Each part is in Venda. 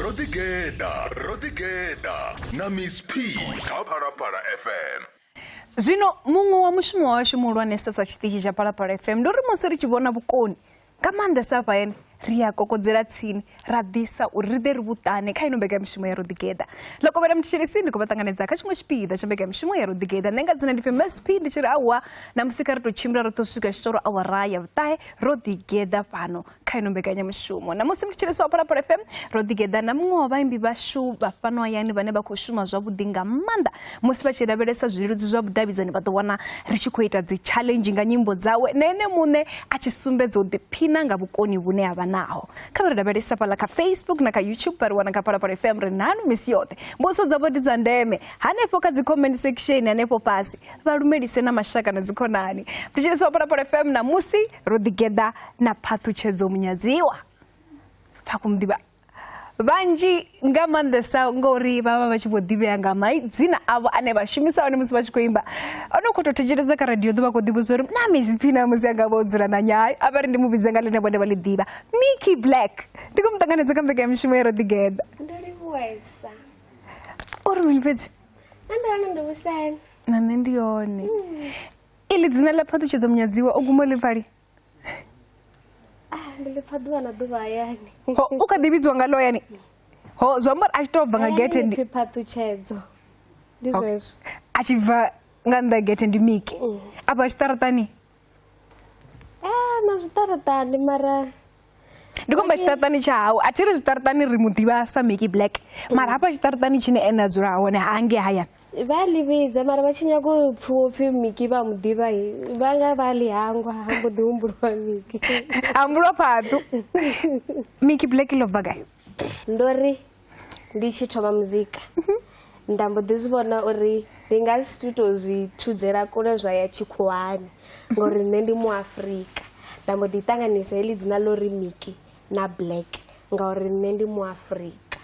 Ro ḓigeḓa, ro ḓigeḓa na Miss P kha Phalaphala FM. Zwino muṅwe wa mushumo washu muhulwanesa sa tshiṱitshi tsha Phalaphala FM ndi uri musi ri tshi vhona vhukoni nga maanḓesa hafha hayani ri a kokodzela tsini ra ḓisa uri ri ḓe ri vhuṱane kha ino mbekanyamushumo ya Roḓigeḓa. Ḽo kovhela muthetshelesi ndi khou vha ṱanganedza kha tshiṅwe tshipiḓa tsha mbekanyamushumo ya Roḓigeḓa. Nṋe nga dzina ndi pfi Miss P ndi tshi ri awa na musi kha ri tou tshimbila roṱhe u swika tshitoro awara ya vhuṱahe ro ḓigeḓa fhano kha ino mbekanyamushumo. Ṋamusi muthetshelesi wa Phalaphala FM ro ḓigeḓa na muṅwe wa vhaimbi vhashu vha fhano hayani vhane vha khou shuma zwavhuḓi nga maanḓa. Musi vha tshi lavhelesa zwileludzi zwa vhudavhidzani vha ḓo wana ri tshi khou ita dzi challenge nga nyimbo dzawe na ene muṋe a tshi sumbedza u ḓiphina nga vhukoni vhune a vha naho. Kha vha ri lavhelesa fhaḽa kha Facebook na kha YouTube vha ri wana kha Phalaphala FM ri nanu misi yoṱhe. Mbudziso dzavho ndi dza ndeme hanefho kha dzi comment section hanefho fhasi vha lumelise na mashaka na dzikhonani. Muthetshelesi wa Phalaphala FM ṋamusi ro ḓigeḓa na Phaṱhutshedzo Munyadziwa. Phakumḓivha vhanzhi nga maanḓesa ngori vha vha vha tshi vho ḓivhea nga madzina avho ane vha shumisa one musi vha tshi khou imba. Ono khou tou thetshelesa kha radio ḓo vha khou ḓivhudza uri na Miss P na musi anga vha o dzula na nyayo a vha ri ndi mu vhidze nga ḽine vhone vha ḽi ḓivha Mickey Black. Ndi khou mu ṱanganedza kha mbekanyamushumo ya ro ḓigeḓa. Ndo livhuwesa. Uri mini fhedzi? Nṋe ndo hone ndi vhuseni. Na nṋe ndi hone. Iḽi dzina ḽa Phaṱhutshedzo Munyadziwa o guma ḽi pfali? Ah, ndi ḽi pfa ḓuvha na ḓuvha hayani. Ho, u kha ḓi vhidziwa nga ḽo hayani? Ho, zwi amba uri a tshi tou bva nga gethe ndi pfi Phaṱhutshedzo. Ndi zwezwo. A tshi bva nga nnḓa ha gethe ndi Miki. Afha tshiṱaraṱani? Ah, na zwiṱaraṱani mara Ndi khou amba tshiṱaraṱani tsha hau. A thi ri zwiṱaraṱani ri mu ḓivha sa Mickey Black. Mara hafha tshiṱaraṱani tshine ene a dzula hone hangei hayani. Vha ḽi vhidza mara vha tshi nyaga u pfhi wo pfhi Mickey vha mu ḓivha vha nga vha ḽi hangwa ha mbo ḓi humbuliwa Mickey. Hambuliwa Phaṱhu. Mickey Black ḽo bva gai? Ndo ri ndi tshi thoma muzika nda mbo ḓi zwi vhona uri ndi nga si tou zwi thudzela kule zwa ya tshikhuwani ngori nṋe ndi muafrika nda mbo ḓi ṱanganisa heḽi dzina ḽo ri Mickey na Black ngauri nṋe ndi muafrika.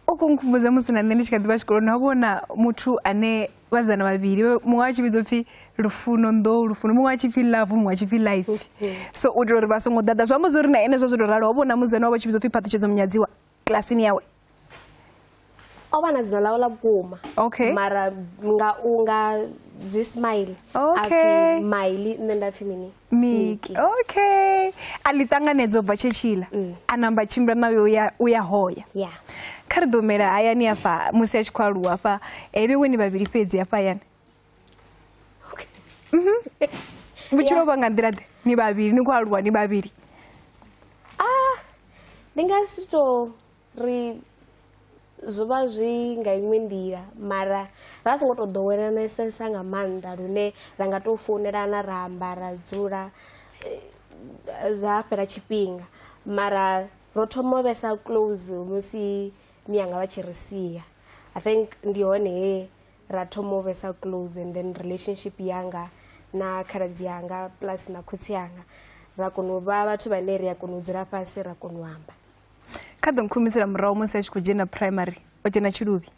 U khou nkhumbudza musi na nṋe ndi tshi kha ḓi vha tshikoloni ho vha hu na muthu ane vhasidzana vhavhili muṅwe a tshi vhidzwa upfhi Lufuno Nḓou Lufuno muṅwe a tshi pfhi Love muṅwe a tshi pfhi Life so u itela uri vha songo ḓaḓa zwi amba zwori na ene zwa zwo tou ralo ho vha hu na musidzana wa vha tshi vhidzwa upfhi Phaṱhutshedzo Munyadziwa kilasini yawe. O vha na dzina ḽawe ḽa vhukuma Okay. mara nga u nga zwi smile a pfi Okay. Miley nṋe nda pfi mini Miki. Okay. A ḽi ṱanganedza u bva tshetshila a namba a tshimbila nayo uya uya hoya. Yeah. Kha ri ḓo humela hayani hafha musi a tshi khou aluwa hafha eh, vhe ni vhavhili fhedzi hafha hayani. Okay. Vhutshilo vha nga nḓila ḓe ni vhavhili ni khou aluwa ni vhavhili. Ah, ndi nga si to ri zwo vha zwi nga iṅwe nḓila mara ra songo to ḓowelanesesa nga maanḓa lune ra nga tou founelana ra amba ra dzula eh, zwa fhela tshifhinga mara ro thoma u vhesa close musi miyanga vha tshi ri sia i think ndi hone he ra thoma u vhesa close and then relationship yanga na khaladzi yanga plus na khotsi anga ra kona u vha vhathu vhane ri a kona u dzula fhasi ra kona u amba Kha ḓo nkhumisela murahu musi a tshi khou dzhena primary o dzhena Tshiluvhi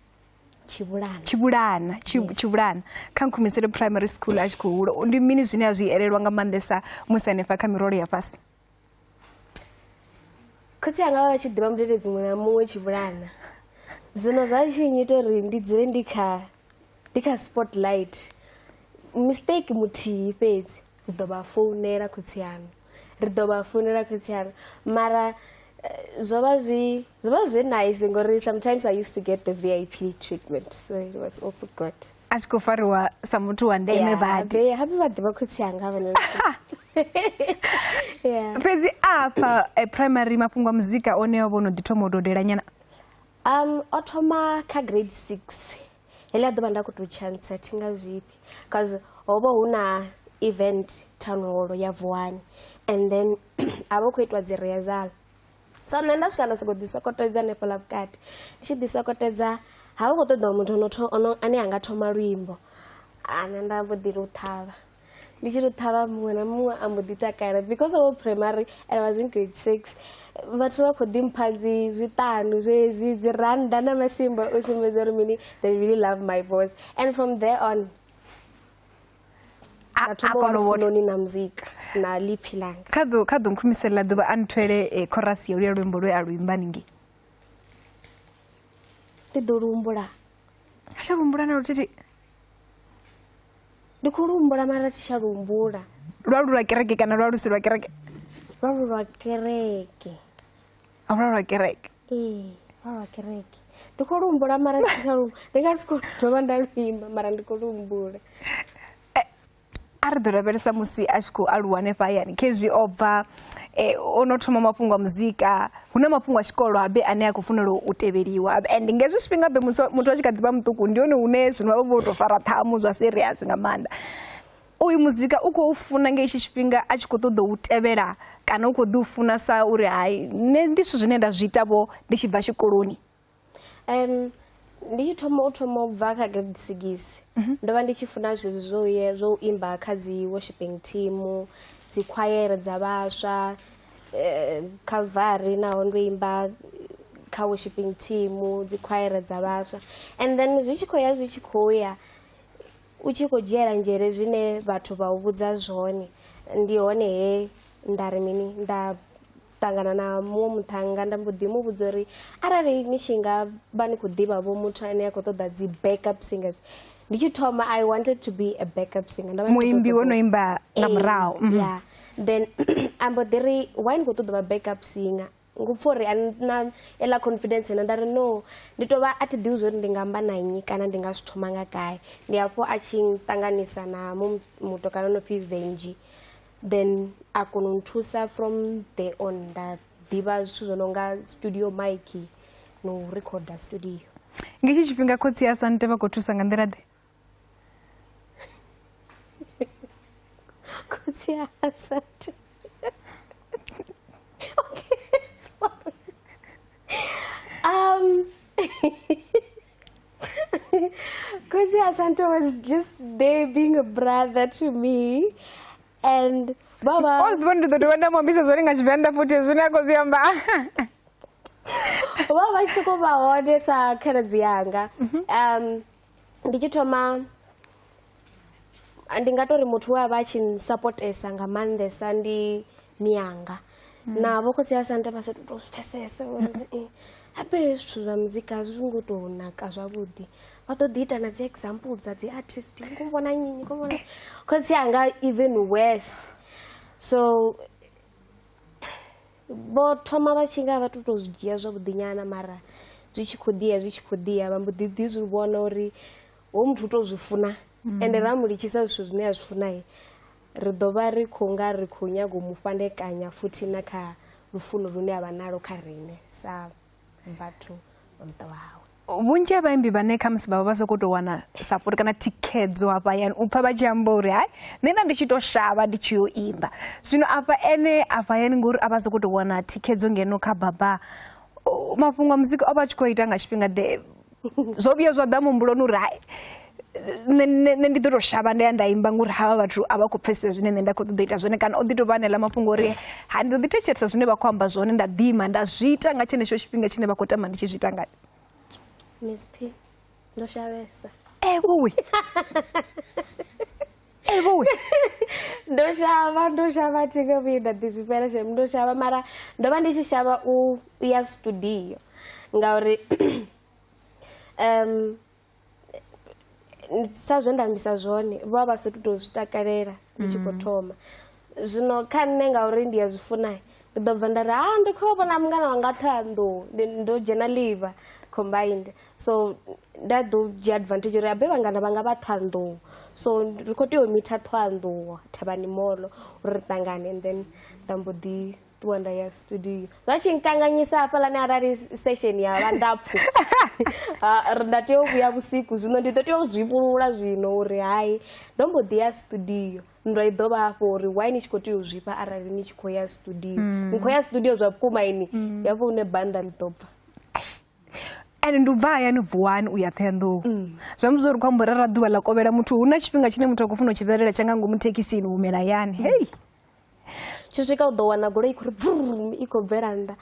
Tshivhulana Tshivhulana Yes. Tshivhulana kha nkhumisele primary school a tshi khou hula ndi mini zwine a zwi elelwa nga maanḓesa musi hanefha kha mirole ya fhasi khotsi anga vha vha tshi ḓivha mudededzi muṅwe na muṅwe Tshivhulana zwino zwa tshi nnyita uri ndi dzule ndi kha ndi kha spotlight mistake muthihi fhedzi ri ḓo vha founela khotsi aṋu ri ḓo vha founela khotsi aṋu mara eh, zwo vha zwi zwo vha zwi nice ngori sometimes i used to get the vip treatment so it was also good a tshi khou fariwa sa muthu wa ndeme badi habe vha ḓivha khotsi anga vhane yeah fhedzi afha eh, primary mafhungo a muzika one o vho no ḓi thoma u dodela nyana um o thoma kha grade 6 Heḽia ḓuvha nda khou tou tshantsa thi nga zwifhi cause ho vha hu na event town hall ya Vuwani and then ha vha hu khou itiwa dzi rehearsal so nṋe nda swika nda sokou ḓisokotedza hanefhaḽa vhukati ndi tshi ḓisokotedza ha vha hu khou ṱoḓiwa muthu ono ane anga thoma luimbo a nṋe nda mbo ḓi lu ṱhavha. Ndi tshi lu ṱhavha muṅwe na muṅwe a mbo ḓi takala because of primary and I was in grade 6 vhathu vha khou ḓi mpha dzi zwiṱanu zwezwi dzi rannda na masimba u sumbedza uri mini they really love my voice and from there on nda thoma u vha lufunoni na muzika na ḽipfhi ḽanga kha ḓo kha ḓo nkhumisela ḓuvha a nthwele eh, chorus ya luya luimbo lwe a lu imba ningei. Ndi ḓo lu humbula. A tsha lu humbula na luthihi. Ndi khou lu humbula mara thi tsha lu humbula. Lwa lu lwa kereke kana lwa lu si lwa kereke? Lwa lu lwa kereke. A lwa lwa kereke. Ee, lwa lwa kereke. Ndi khou lu humbula mara thi tsha lu, ndi nga si khou dovha nda lu imba mara ndi khou lu humbula. A ri ḓo lavhelesa musi a tshi khou aluwa hanefha hayani khezwi o bva o no thoma mafhungo a muzika, hu na mafhungo a tshikolo habe ane a khou funela u tevheliwa and nga hezwi zwifhinga habe muthu a tshi kha ḓi vha muṱuku ndi hone hune zwino vha vho tou fara ṱhamu zwa serious nga maanḓa. Uyu muzika u khou funa nga itshi tshifhinga a tshi khou ṱoḓa u tevhela kana u khou ḓi u funa sa uri hai nṋe ndi zwithu zwine nda zwi ita vho ndi tshi bva tshikoloni? Ndi tshi thoma u thoma u bva kha grade 6 ndo vha ndi tshi funa zwezwi zwo ye zwo u imba kha dzi worshiping team, dzi choir dza vhaswa, Calvary naho ndo imba kha worshiping team, dzi choir dza vhaswa. And then zwi tshi khou ya zwi tshi khou ya u tshi khou dzhiela nzhele zwine vhathu vha u vhudza zwone, ndi hone he nda ri mini nda ṱangana na muṅwe muṱhannga nda mbo ḓi mu vhudza uri arali ni tshi nga vha ni khou ḓivha vho muthu ane a khou ṱoḓa dzi backup singers. Ndi tshi thoma I wanted to be a backup singer. Nda vha ndi khou Muimbi ṱoḓa wo no imba nga murahu. Yeah. Then a mbo ḓi ri why ni khou ṱoḓa vha backup singer? Ngupfa uri a na eḽa confidence na nda ri no, ndi tou vha a thi ḓivhi zwori ndi nga amba na nnyi kana ndi nga zwi thoma nga gai. Ndi hafho a tshi nṱanganisa na mutukana no pfi Venji. Then a kona u nthusa from there on nda ḓivha zwithu zwo no nga studio mic no u recorder studio. Nga hetshi tshifhinga khotsi a Asante vha khou thusa nga nḓila ḓe? Khotsi a Asante. Okay, sorry. Khotsi Asante was just there being a brother to me. And baba O zwi ḓivha ndi ḓo dovha nda mu ambisa zwone nga Tshivenḓa futhi zwine a khou zwi amba. Vha vha tshi sokou vha hone sa khaladzi yanga. Ndi tshi thoma ndi nga tori muthu we a vha a tshi nsapotesa nga maanḓesa ndi miyanga. Na vho khotsi Asante vha sa tou zwi pfesesa uri habe zwithu zwa muzika zwi ngo tou naka zwavhuḓi. Vha ḓo ḓi ita na dzi example dza dzi artist, ni khou vhona nnyi, ni khou vhona khotsi anga even worse. So vho thoma vha tshi nga vha tou zwi dzhia zwavhuḓi nyana mara zwi tshi khou ḓiya zwi tshi khou ḓiya vha mbo ḓi ḓi zwi vhona uri ho muthu u tou zwi funa. Ende ra mu litshisa zwithu zwine a zwi funa, ri ḓo vha ri khou nga ri khou nyaga u mu fhandekanya futhi na kha lufuno lune a vha nalo kha riṋe sa vhathu vha muṱa wa hawe. Vhunzhi ha vhaimbi vhane khamusi vha vha vha sokou tou wana support kana thikhedzo hafha hayani, u pfha vha tshi amba uri hai nṋe nda ndi tshi tou shavha ndi tshi yo imba. Zwino afha ene afha hayani ngori a vha sokou tou wana thikhedzo ngeno kha baba, mafhungo a muzika o vha a tshi khou ita nga tshifhinga ḓe? Zwo vhuya zwa ḓa muhumbuloni uri hai nṋe ndi ḓo tou shavha nda ya nda imba ngori havha vhathu a vha khou pfesesa zwine nṋe nda khou ṱoḓa u ita zwone, kana o ḓi tou vha hanela mafhungo uri ha ndi ḓo ḓi thetshelesa zwine vha khou amba zwone nda ḓima nda zwi ita nga tshenetsho tshifhinga tshine vha khou tama ndi tshi zwi ita ngayo. Miss P, ndo shavhesa. Ewe. Ewe. Ndo shavha, ndo shavha thi nga vhuyi nda ḓi zwi fhela shem, ndo shavha mara ndo vha ndi tshi shavha u ya studio ngauri sa zwe nda ambisa zwone vho vha vha sa tou zwi takalela ndi tshi khou thoma. Zwino kha nṋe ngauri ndi ya zwi funa ndi ḓo bva nda ri ha ndi khou vhona mungana wanga Thohoyandou, ndo dzhena ḽiva combined. So nda ḓo dzhia advantage uri habe vhangana vhanga vha Thohoyandou, so ri khou tea u mitha Thohoyandou Thavhani Mall uri ri ṱangane, and then nda mbo ḓi ṱuwa nda ya studio. Zwa tshi nkanganyisa hafhaḽani arali session ya vha ndapfu nda tea u vhuya vhusiku, zwino ndi ḓo tea u zwifhulula zwino uri hai ndo mbo ḓi ya studio. Nndwa i ḓo vha hafho uri why ni tshi khou tea u zwifha arali ni tshi khou ya studio. Ni khou ya studio zwa vhukuma ini, hafho hune banda ḽi ḓo bva. Ende ndi u bva hayani Vuwani u ya Thohoyandou. Zwi amba zwori khou amba uri arali ḓuvha ḽa kovhela muthu hu na tshifhinga tshine muthu a khou funa u tshi vhalelela tsha nga ngomu thekhisini u humela hayani. Hei. Tshi swika u ḓo wana goloi i khou ri bvum i khou bvela nnḓa,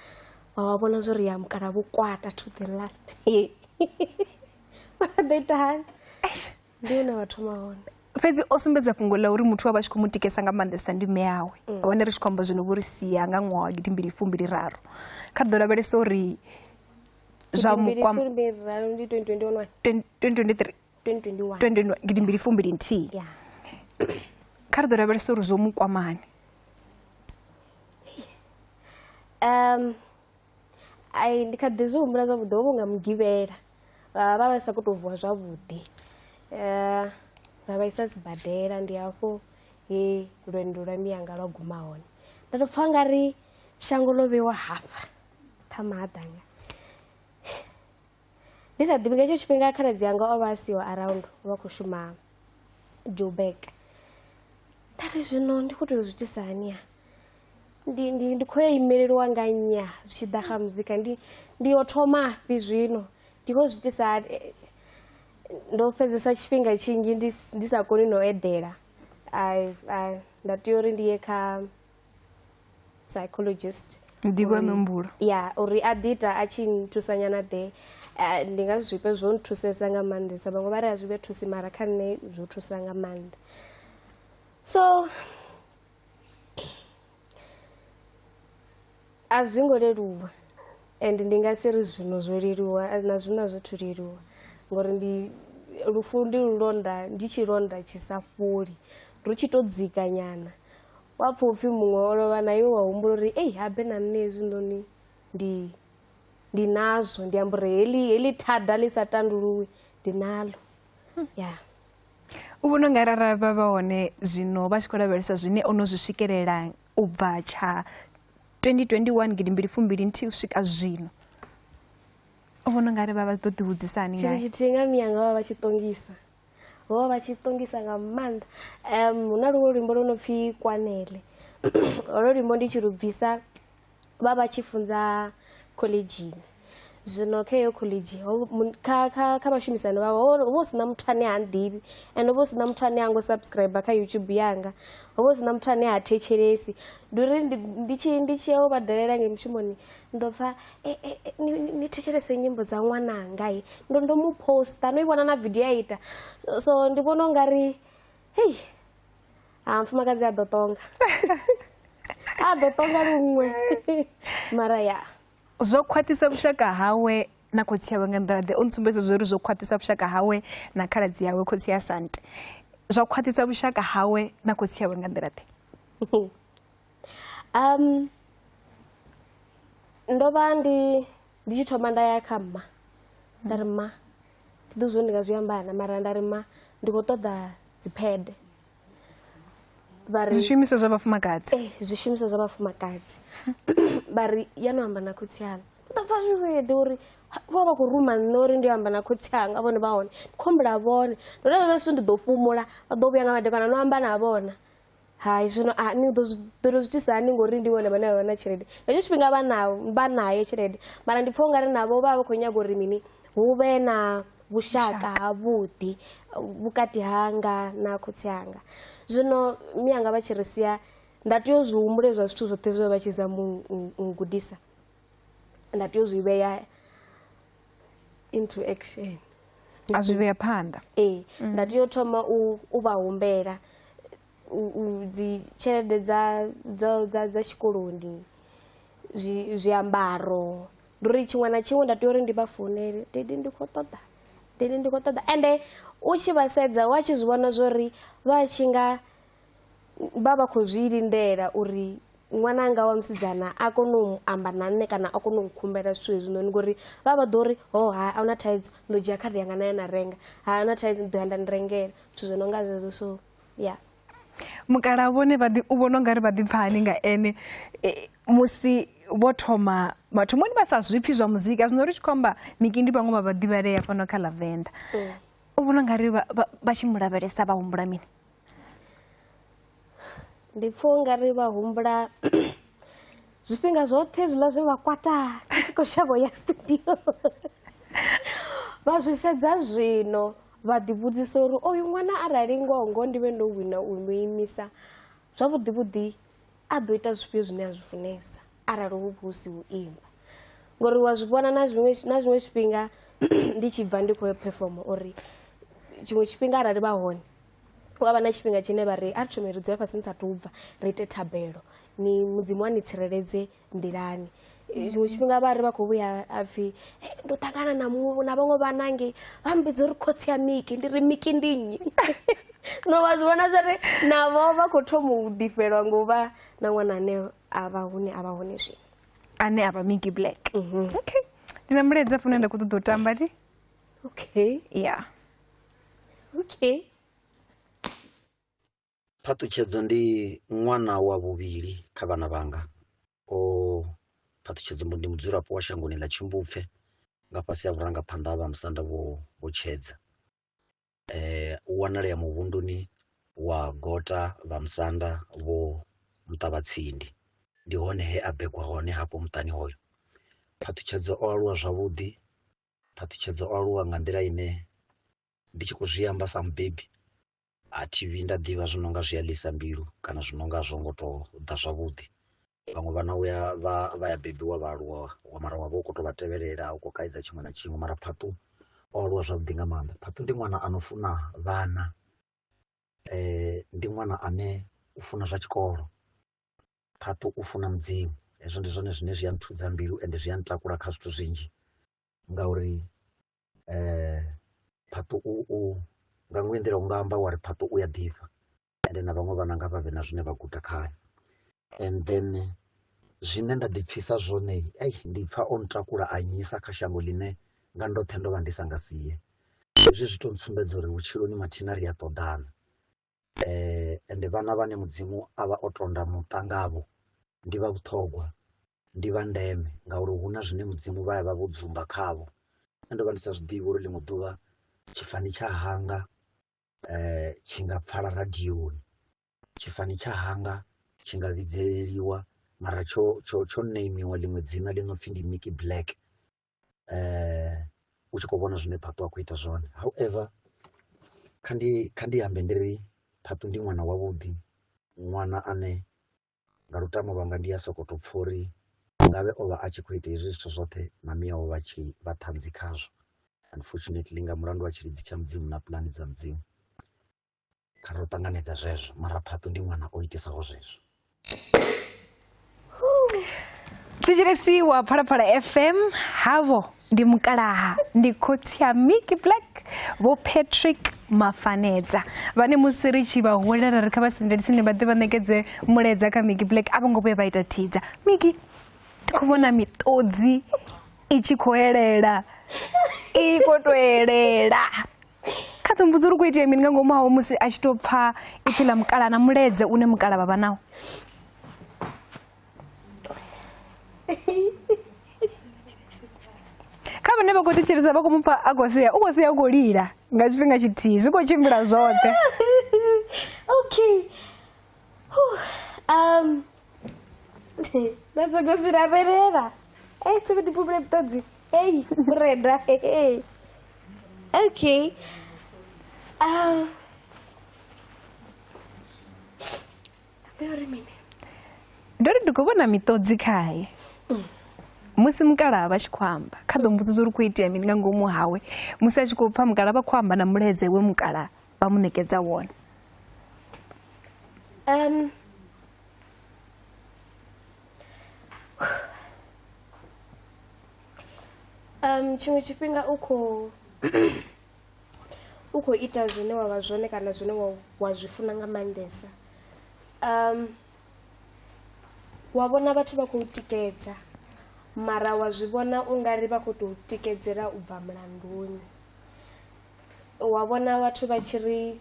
wa vhona zwo ri ya mukala vho kwata to the last. Vha ḓo ita hani? Ndi hune wa thoma hone. Fhedzi o sumbedza fhungo ḽa uri muthu wa vha tshi khou mu tikesa nga maanḓesa ndi mme awe. Hone ri tshi khou amba zwino vho ri sia nga ṅwaha wa 2023. Kha ri ḓo lavhelesa uri Zwa mukwama Ndi 2021. 2023. 2021. 2021, 2021. Yeah. Kha ri ḓo lavhelesa uri zwo mu kwamani. Ai, ndi kha ḓi zwi humbula zwavhuḓi, ho vha nga mugivhela vha vha sa khou tou vuwa zwavhuḓi, ra vha isa sibadela. Ndi hafho he lwendo lwa miyanga lwa guma hone. Nda tou pfha nga ri shango ḽo vheiwa hafha kha mahaḓanga, ndi sa ḓivhi. Nga hetsho tshifhinga khaladzi yanga o vha a siho around, o vha khou shuma Joburg. Nda ri zwino ndi khou tea u zwi itisa hani ha? Ndi khou ya imeleliwa nga nnyi zwi tshi ḓa kha muzika? Ndi yo thoma fhi zwino? Ndi khou zwi itisa hani? Ndo fhedzesa tshifhinga tshinzhi ndi sa koni no eḓela. Nda tea uri ndi ye kha psychologist. Nḓivho ya muhumbulo. Ya, uri a ḓi ita a tshi nthusanyana ḓe. Ndi nga zwifhe zwo nthusesa nga maanḓesa. Vhaṅwe vha ri a zwi vhe thusi, mara kha nṋe zwo thusa nga maanḓa. So a zwi ngo leluwa, and ndi nga si ri zwino zwo leluwa, na zwino a zwithu leluwa, ngori ndi lufu ndi londa, ndi tshilonda tshi sa fholi, ri tshi to dzika nyana wa pfha upfhi muṅwe o lovha, na iwe wa humbula uri ei, habe na nṋe hezwinoni ndi nazwo. Ndi amba uri heḽi thada ḽi sa tanduluwi ndi nalo ya. U vhona unga arali vha vha hone zwino vha tshi khou lavhelesa zwine o no zwi swikelela u bva tsha 2021, 2021 u swika zwino, u vhona ungari vha vha ḓo ḓivhudzisa hani Tshithu ngae? tshithihi nga miyanga, vha vha tshi ṱongisa, vho vha vha tshi ṱongisa nga maanḓa. Hu na luṅwe luimbo lu no pfhi Kwanele, holo luimbo ndi tshi lu bvisa vha vha tshi funza khoḽedzhini. Zwino kha heyo khoḽedzhi kha vhashumisani vhavho ho vha hu sina muthu ane ha nḓivhi, ende ho vha hu sina muthu ane ha ngo subscribe kha YouTube yanga, ho vha hu sina muthu ane ha thetshelesi. Ndi uri ndi tshi ya u vha dalela ngei mushumoni, ndi ḓo pfha ni thetshelese nyimbo dza ṅwananga, i ndo mu poster, no i vhona na video ya ita. So ndi vhona ungari hei, ha mufumakadzi a ḓo tonga, a ḓo tonga luṅwe, mara ya. Zwo khwaṱhisa vhushaka hawe na khotsi awe nga nḓila ḓe? O ntsumbedza zwo uri zwo khwaṱhisa vhushaka hawe na khaladzi yawe, khotsi ya Sante. Zwa khwaṱhisa vhushaka hawe na khotsi awe nga nḓila ḓe? Ndo vha ndi tshi thoma nda ya kha mma, nda ri mma, thi ḓo zwo ndi nga zwi ambana, mara nda ri mma, ndi khou ṱoḓa dzi phede. Vha ri zwishumiswa zwa vhafumakadzi. Zwishumiswa zwa vhafumakadzi. Vha ri ya no amba na khotsi aṋu. Ndo pfa zwi weird uri vha vha khou ruma nṋe uri ndi amba na khotsi anga, vhone vha hone, ndi khou humbela vhone. Ndo ri hezwiḽa zwithu ndi ḓo fhumula, vha ḓo vhuya nga madekwana no amba na vhona. Hai, zwino a ni ḓo zwi itisa hani ngori ndi vhone vhane vha vha na tshelede. Nga hetsho tshifhinga vha nayo tshelede, mara ndi pfha ungari navho vha vha khou nyaga uri mini, hu vhe na vhushaka havhuḓi vhukati hanga na khotsi anga. Zwino miyanga vha tshi ri sia, nda tea u zwi humbula zwa zwithu zwoṱhe zwe vha tshi zama u gudisa, nda tea u zwi vhea into action. A zwi vhea phanḓa. Ee, nda tea u thoma u vha humbela dzi tshelede dza tshikoloni, zwiambaro, ndi uri tshiṅwe na tshiṅwe nda tea uri ndi vha founele, dede ndi khou ṱoḓa, dede ndi khou ṱoḓa. Ende u tshi vha sedza wa tshi zwi vhona zwori vha tshi nga vha vha khou zwi lindela uri ṅwananga wa musidzana a kone u amba na nṋe kana a kone u nkhumbela zwithu hezwinoni, ngori vha vha ḓo ri ho ha a huna thaidzo, ndo dzhia khadi yanga na ya na renga, ha huna thaidzo, ndo ya nda ni rengela zwithu zwo no nga zwezwo. So ya. Mukalaha vhone vha ḓi u vhona ungari vha ḓi pfha hani nga ene musi vho thoma mathomoni vha sa zwipfi zwa muzika? Zwino ri tshi khou amba Miki ndi vhaṅwe vha vhaḓivhalea fhano kha ḽa Venḓa, u vhona ungari vha tshi mu lavhelesa vha humbula mini? Ndi pfha ungari vha humbula zwifhinga zwoṱhe zwiḽa zwe vha kwata ndi tshi khou shavha ya studio, vha zwi sedza zwino vha ḓivhudzisa uri oyu ṅwana arali ngoho ndi vhe ndo wina u mu imisa zwavhuḓi vhuḓi a ḓo ita zwifhio zwine a zwi funesa arali hu vha hu si u imba. Ngori wa zwi vhona na zwiṅwe zwifhinga ndi tshi bva ndi khou yo perform, uri tshiṅwe tshifhinga arali vha hone hu avha na tshifhinga tshine vha ri a ri thome ri dzule fhasi ni sathu bva ri ite thabelo, ni mudzimu a ni tsireledze nḓilani. Tshiṅwe tshifhinga vha ri vha khou vhuya a pfhi ndo ṱangana na na vhaṅwe vhanange vha mmbidza uri khotsi ya Miki, ndi ri Miki ndi nnyi? No vha zwi vhona zwori navho vha khou thoma u ḓifhelwa ngo vha na ṅwana ane a vha hune a vha hone zwino, ane a vha Miki Black. Okay, ndi na mulaedza hafho une nda khou ṱoḓa u tamba ti. Okay. Yeah. Okay. Phaṱhutshedzo ndi ṅwana wa vhuvhili kha vhana vhanga. O Phaṱhutshedzo ndi mudzulapo wa shangoni ḽa Tshimbupfe nga fhasi ha vhurangaphanḓa ha Vhamusanda Vho Tshedza. U wanalea muvhunduni wa Gota Vhamusanda Vho Muṱavhatsindi, ndi hone he a begwa hone hafho muṱani hoyo. Phaṱhutshedzo o aluwa zwavhuḓi, Phaṱhutshedzo o aluwa nga nḓila ine ndi tshi khou zwi amba sa mubebi a thi vhi nda ḓivha zwi nonga zwi a ḽisa mbilu kana zwi nonga a zwo ngo to ḓa zwavhuḓi. Vhaṅwe vhana uya vha ya bebiwa vha aluwa mara wa vha u khou tou vha tevhelela u khou kaidza tshiṅwe na tshiṅwe, mara Phaṱhu o aluwa zwavhuḓi nga maanḓa. Phaṱhu ndi ṅwana ano funa vhana, ndi ṅwana ane u funa zwa tshikolo, Phaṱhu u funa Mudzimu. Hezwo ndi zwone zwine zwi a nthudza mbilu ende zwi a ntakula kha zwithu zwinzhi ngauri Phaṱhu u nga ṅwe nḓila u nga amba wa ri Phaṱhu u ya ḓifha ende na vhaṅwe vhana nga vha vhe na zwine vha guda khae. And then zwine nda ḓi pfhisa zwone ndi pfha o ntakula a nnyisa kha shango ḽine nga ndoṱhe ndo vha ndi sa nga sie. Hezwi zwi to ntsumbedza uri vhutshiloni mathina ri a ṱoḓana, ende vhana vhane Mudzimu a vha o tonda muṱa ngavho ndi vha vhuṱhogwa, ndi vha ndeme ngauri hu na zwine Mudzimu vha ya vha vho dzumba khavho. Nṋe ndo vha ndi sa zwiḓivhi uri ḽiṅwe ḓuvha tshifani tsha hanga tshi nga pfala radioni, tshifani tsha hanga tshi nga vhidzeleliwa mara tsho tsho tsho neimiwa ḽiṅwe dzina ḽi no pfhi ndi Miki Black, u tshi khou vhona zwine Phaṱhu a khou ita zwone. However kha ndi ambe ndi ri Phaṱhu ndi ṅwana wavhuḓi, ṅwana ane nga lutamo lwanga ndi a sokou tou pfha uri ngavhe o vha a tshi khou ita hezwi zwithu zwoṱhe na miyawe vha tshi vha ṱhanzi khazwo. Unfortunately nga mulandu wa tshilidzi tsha Mudzimu na puḽane dza Mudzimu kha ro ṱanganedza zwezwo, mara Phaṱhu ndi ṅwana o itisaho zwezwo. Thetshelesi wa Phalaphala FM, havho ndi mukalaha, ndi khotsi ya Miki Black Vho Patrick Mafanedza, vhane musi ri tshi vha huwelela ri kha vha sendele tsini vha ḓe vha ṋekedze mulaedza kha Miki Black a vho ngo vhuya vha ita thidza. Miki, ndi khou vhona miṱodzi i tshi khou elela, i khou tou elela. Kha ḓo mbudza uri khou itea mini nga ngomu hawe musi a tshi tou pfha ipfhi ḽa mukala na mulaedza une mukala vha vha nawo. Kha vhane vha khou thetshelesa vha khou mu pfha a khou sea, u khou sea u khou lila nga tshifhinga tshithihi, zwi khou tshimbila zwoṱhe. Okay. Nda sokou zwi lavhelela. Hey, tsho ndi phumule miṱodzi. Hey, murenda. Hey. Okay. Uri mini? Ndo ri ndi khou vhona miṱodzi khae musi mukalaha vha tshi khou amba. Kha ḓo mbudzisa uri khou itea mini nga ngomu hawe musi a tshi khou pfha mukalaha vha khou amba na mulaedza we mukalaha vha mu ṋekedza wone. Tshiṅwe tshifhinga u khou ita zwine wa vha zwone kana zwine wa zwi funa nga maanḓesa. Wa vhona vhathu vha khou tikedza mara wa zwi vhona u nga ri vha khou tou tikedzela u bva mulanduni. Wa vhona vhathu vha tshi ri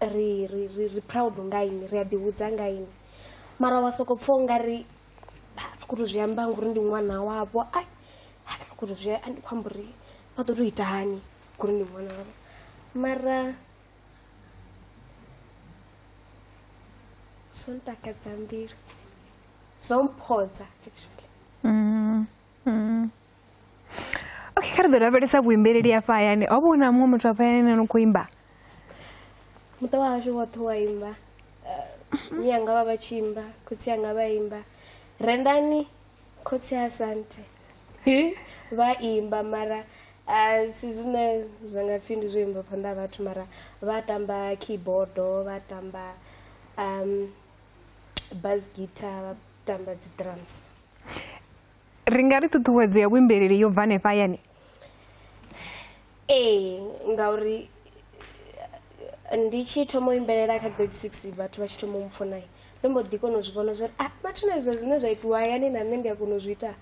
ri ri ri ri proud nga ini, ri a ḓihudza nga ini, mara wa soko pfha u nga ri vha khou tou zwi amba ngori ndi ṅwana wavho. Ai, vha khou tou zwi ndi khou amba uri vha ḓo tou ita hani ngori ndi ṅwana wavho, mara zwo ntakadza mbilu, zwo mphodza actually. Okay, kha ri ḓo lavhelesa vhuimbeleli hafha hayani. Ho vha hu na muṅwe muthu hafha hayani ano khou imba? Muṱa wa hashu woṱhe wa imba. Mme anga vha vha tshi imba, khotsi anga vha imba, Rendani khotsi a Sante vha imba, mara a si zwine zwa nga pfhi ndi zwo imba phanḓa ha vhathu, mara vha tamba keyboard, vha tamba bass guitar, vha tamba dzi drums. Ri nga ri ṱhuṱhuwedzo ya vhuimbeleli yo bva hanefha hayani? Ee, ngauri ndi tshi thoma u imbelela kha grade 6 vhathu vha tshi thoma u mpfuna ndo mbo ḓi kona u zwi vhona zwori ah mathina izwo zwine zwa itiwa hayani na nṋe ndi a kona u zwi ita.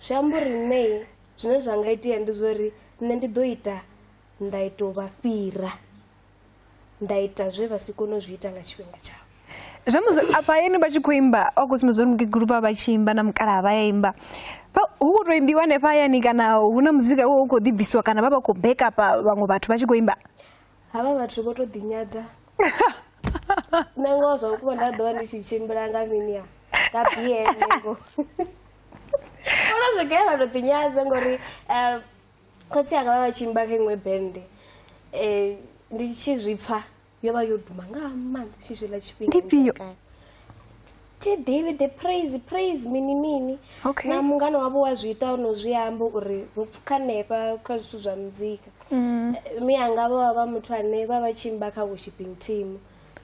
Zwi amba uri nṋe zwine zwa nga itea ndi zwori nṋe ndi ḓo ita nda ita u vha fhira, nda ita zwe vha si kone u zwi ita nga tshifhinga tshavho. Zwa musi afha hayani vha tshi khou imba vha khou sumbedza uri mukegulu vha vha tshi imba na mukalaha vha ya imba, hu khou tou imbiwa hanefha hayani kana hu na muzika wo u khou ḓi bvisiwa kana vha vha khou backupper vhaṅwe vhathu vha tshi khou imba? Havha vhathu vho to ḓinyadza. Nṋe ngoho zwa vhukuma nda ḓovha ndi tshi tshimbila nga mini ya nga BM ngoho. Ono swika he vha to ḓinyadza ngori khotsi anga vha vha tshi imba kha iṅwe bende ndi tshi zwi pfha yo vha yo duma nga maanḓa tshi zwiḽa tshifhinga. Ndi ifhio? Thi ḓivhi the praise praise mini mini. Okay. Na mungana wavho wa zwi ita ono zwi amba uri ro pfukha hanefha kha zwithu zwa muzika. Mianga vho vha vha muthu ane vha vha tshi imba kha worshiping team.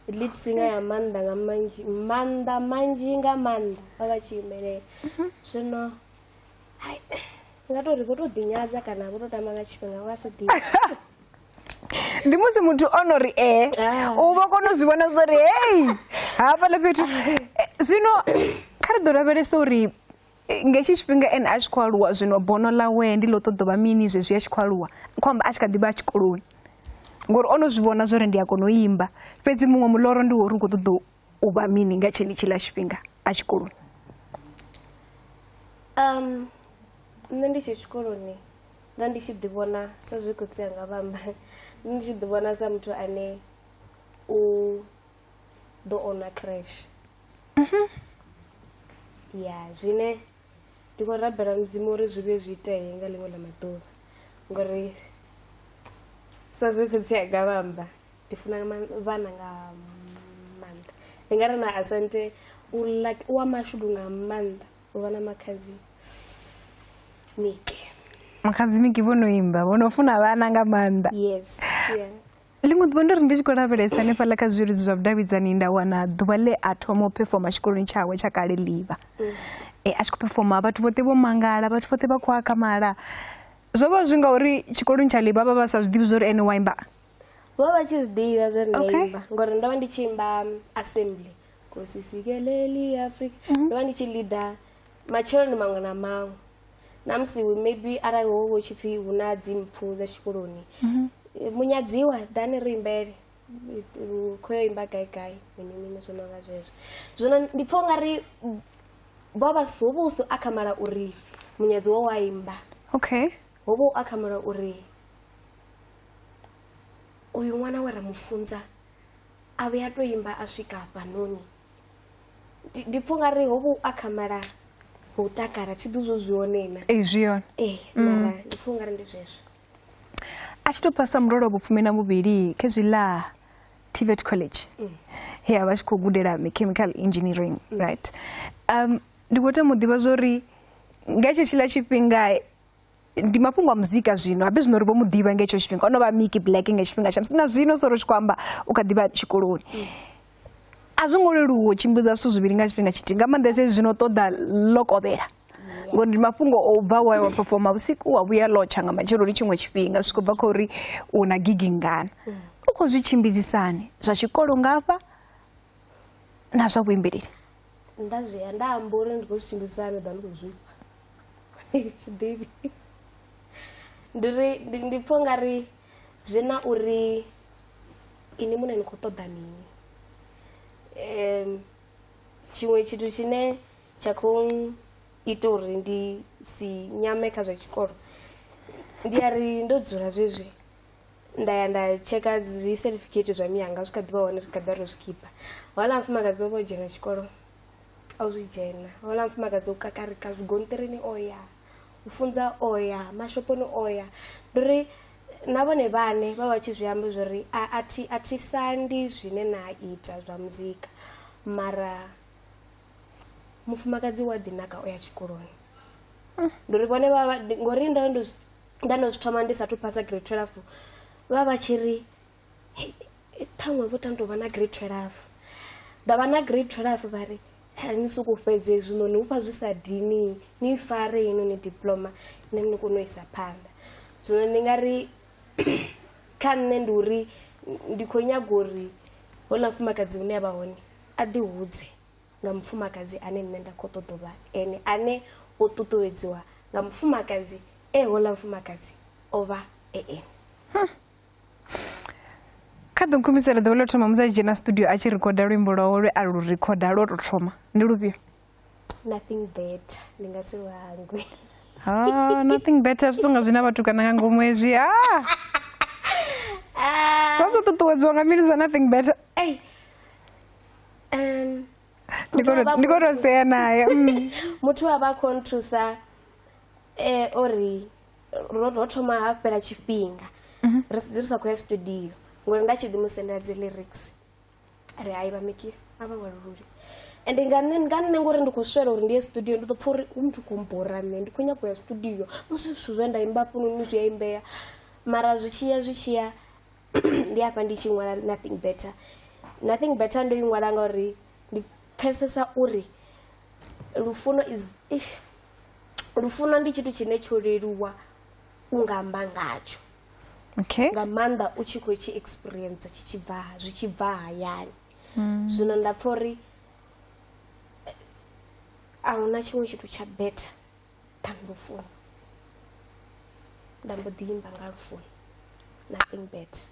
Lead singer ya maanḓa nga manzhi maanḓa manzhi nga maanḓa vha vha tshi imbelela. Zwino hai nga tori vho to ḓinyadza kana vho to tamba nga tshifhinga wa sa ḓivhi. Ndi musi muthu o no ri ee u vha kona u zwi vhona zwa uri hei hafhaḽa fhethu. Zwino kha ri ḓo lavhelesa uri nga hetshi tshifhinga ene a tshi khou aluwa zwino bono ḽawe ndi ḽo ṱoḓa u vha mini zwezwi a tshi khou aluwa, khou amba a tshi kha ḓi vha tshikoloni ngori o no zwi vhona zwori ndi a kona u imba fhedzi muṅwe muloro ndi wo uri u khou ṱoḓa u vha mini nga tshenetshiḽa tshifhinga a tshikoloni. Nṋe ndi tshe tshikoloni nda ndi tshi ḓivhona sa zwe khotsi anga vha amba ndi tshi ḓivhona sa muthu ane u ḓo ona creche. Ya zwine ndi khou rabela mudzimu uri zwi vhuye zwi itee nga ḽiṅwe ḽa maḓuvha ngori sa zwe khotsi anga vha amba ndi funa vhana nga maanḓa. Ndi nga ri na Asante u wa mashudu nga maanḓa u vha na makhadzi Miki. Makhadzi Miki vho no imba vho no funa vhana nga maanḓa. Yes. Yeah. Ḽiṅwe ḓuvha ndo ri ndi tshi khou lavhelesa hanefhaḽa kha zwileludzi zwa vhudavhidzani nda wana ḓuvha ḽe a thoma u phefoma tshikoloni tshawe tsha kale ḽivha. A tshi khou phefoma vhathu vhoṱhe vho mangala vhathu vhoṱhe vha khou akhamala. Zwo vha zwi ngauri tshikoloni tsha ḽivha vha vha sa zwi ḓivhi zwa uri ene wa imba. Vho vha tshi zwi ḓivha zwa uri nda imba ngori ndo vha ndi tshi imba assembly Nkosi sikeleli Afrika. Ndo vha ndi tshi leader matsheloni maṅwe na maṅwe. Na musi maybe arali ho vha hu tshi pfhi hu na dzi mpfu dza tshikoloni munyadziwa ḓani ri imbele khou yo imba gai gai mini mini zwo no nga zwezwo. Zwino ndi pfha ungari vho vha ho vha hu si akhamala uri munyadziwa wa imba. Okay. Ho vha hu akhamala uri uyu ṅwana we ra mu funza a vhuya to imba a swika hafhanoni. Ndi pfha ungari ho vha hu akhamala ho takala thi ḓi zwo zwi hone na. Ee zwi hone. Ee mara ndi pfha ungari ndi zwezwo. A tshi to phasa murole wa vhufumi na vhuvhili khezwiḽa TVET College he a vha tshi khou gudela mechanical engineering right. Ndi khou tama u ḓivha zwori nga tshetshiḽa tshifhinga ndi mafhungo a muzika zwino habe zwino ri vho mu ḓivha nga hetsho tshifhinga o no vha Miki Black nga tshifhinga tsha musi na zwino so ri tshi khou amba u kha ḓivha tshikoloni. A zwo ngo leluwa u tshimbidza zwithu zwivhili nga tshifhinga tshithihi nga maanḓesa hezwi zwino ṱoḓa ḽo kovhela ngori ndi mafhungo o bva wa wa performa vhusiku wa vhuya lotsha nga matsheloni tshiṅwe tshifhinga zwi khou bva kha uri u na gigi ngana. U khou zwi tshimbidzisani zwa tshikolo ngafha na zwa vhuimbeleli? Nda zwi nda amba uri ndi khou zwi tshimbidzisani ḓa ndi khou zwifha. Thi ḓivhi. Ndi ri ndi pfha ungari zwi na uri ini muṋe ni khou ṱoḓa mini. Tshiṅwe tshithu tshine tsha khou ita uri ndi si nyame kha zwa tshikolo ndi a ri ndo dzula zwezwi nda ya nda tsheka zwi certificate zwa miyanga zwi kha ḓivha hone ri kha ḓi ro zwi keeper. Houḽa mufumakadzi o vha o dzhena tshikolo o zwi dzhena, houḽa mufumakadzi o kakarika zwigonṱirini o ya, u funza o ya, mashoponi o ya. Ndi uri na vhone vhaṋe vha vha tshi zwi amba zwori a thi a thi sandi zwine na ita zwa muzika mara mufumakadzi wa ḓi naka o ya tshikoloni. Ndi uri vhone vha ngori ndo ndo nda ndo zwi thoma ndi sathu phasa grade 12 vha vha tshi ri ṱhaṅwe vho tanda u vha na grade 12 nda vha na grade 12 vha ri Ni sokou fhedze hezwinoni hu fha zwi sa dini ni fare heinoni diploma nṋe ni kone u isa phanḓa. Zwino ndi nga ri kha nṋe ndi uri ndi khou nyaga uri houḽa mufumakadzi hune a vha hone a ḓi hudze nga mufumakadzi ane nṋe nda khou ṱoḓa u vha ene, ane o ṱuṱuwedziwa nga mufumakadzi e houḽa mufumakadzi o vha e ene. Kha ḓo nkhumisela ḓuvha ḽo thoma musi a tshi dzhena studio a tshi rikhoda luimbo lwawe lwe a lu rikhoda lwo tou thoma ndi lufhio? Nothing better, ndi nga si hangwe. Ah, nothing better zwi songa zwina vhathu kana nga ngomu hezwi. Ah! Ah. Zwa zwo ṱuṱuwedziwa nga mini zwa nothing better? Ei. Ndi khou tou sea naye. Muthu a vha khou nthusa ori ro thoma ha fhela tshifhinga ri sa khou ya studio ngori nda tshi ḓi mu sendela dzi lyrics ri hai vha Miki a vha ṅwalulule. Ende nga nṋe ngori ndi khou swela uri ndi ye studio ndi ḓo pfha uri hu muthu khou mbora nṋe ndi khou nyaka u ya studio musi zwithu zwe nda imba hafhanoni zwi a imbea. Mara zwi tshiya ndi hafha ndi tshi ṅwala nothing better. Nothing better ndo i ṅwala ngauri ndi pfesesa uri lufuno is ish, lufuno ndi tshithu tshine tsho leluwa u nga amba ngatsho. Okay. Nga maanḓa u tshi khou tshi experience tshi tshi bva zwi tshi bva hayani. Zwino nda pfha uri a huna tshiṅwe tshithu tsha better than lufuno. Nda mbo ḓi imba nga lufuno. Nothing better.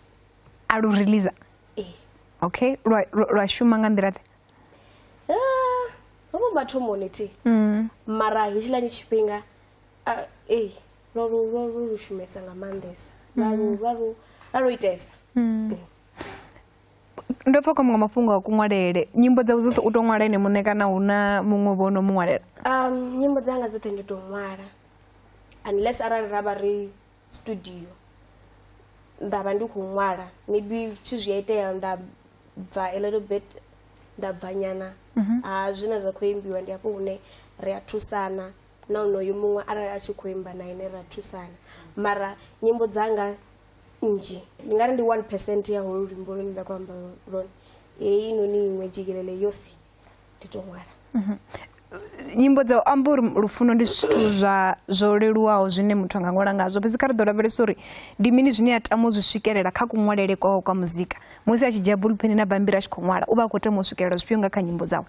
A lu release? Ee. Okay, lwa shuma nga nḓila ḓe? Ho vha mathomoni thi. Mara hetshiḽani tshifhinga ee lwa lu shumesa nga maanḓesa. Lwa lu itesa. Ndo pfa kwa muṅwe mafhungo a kuṅwalele. Nyimbo dzawe dzoṱhe u tou ṅwala ene muṋe kana hu na muṅwe vho no mu ṅwalela? Nyimbo dzanga dzoṱhe ndi tou ṅwala. Unless arali ra vha ri studio nda vha ndi khou ṅwala maybe zwithu zwi a itea nda bva a little bit nda bva nyana ha zwine zwa khou imbiwa ndi hafho hune ri a thusana na onoyo muṅwe arali a tshi khou imba na ine ra thusana. Mara nyimbo dzanga nnzhi ndi nga ri ndi 1% ya holu luimbo lune nda khou amba lwone, heyi noni iṅwe dzhikelele yosi ndi tou ṅwala. Nyimbo dza u amba uri lufuno ndi zwithu zwa zwo leluwaho zwine muthu anga ṅwala ngazwo, fhedzi kha ri ḓo lavhelesa uri ndi mini zwine a tama u zwi swikelela kha kuṅwalele kwawe kwa muzika. Musi a tshi dzhia bulupeni na bammbiri a tshi khou ṅwala, u vha a khou tama u swikelela zwifhio nga kha nyimbo dzawe?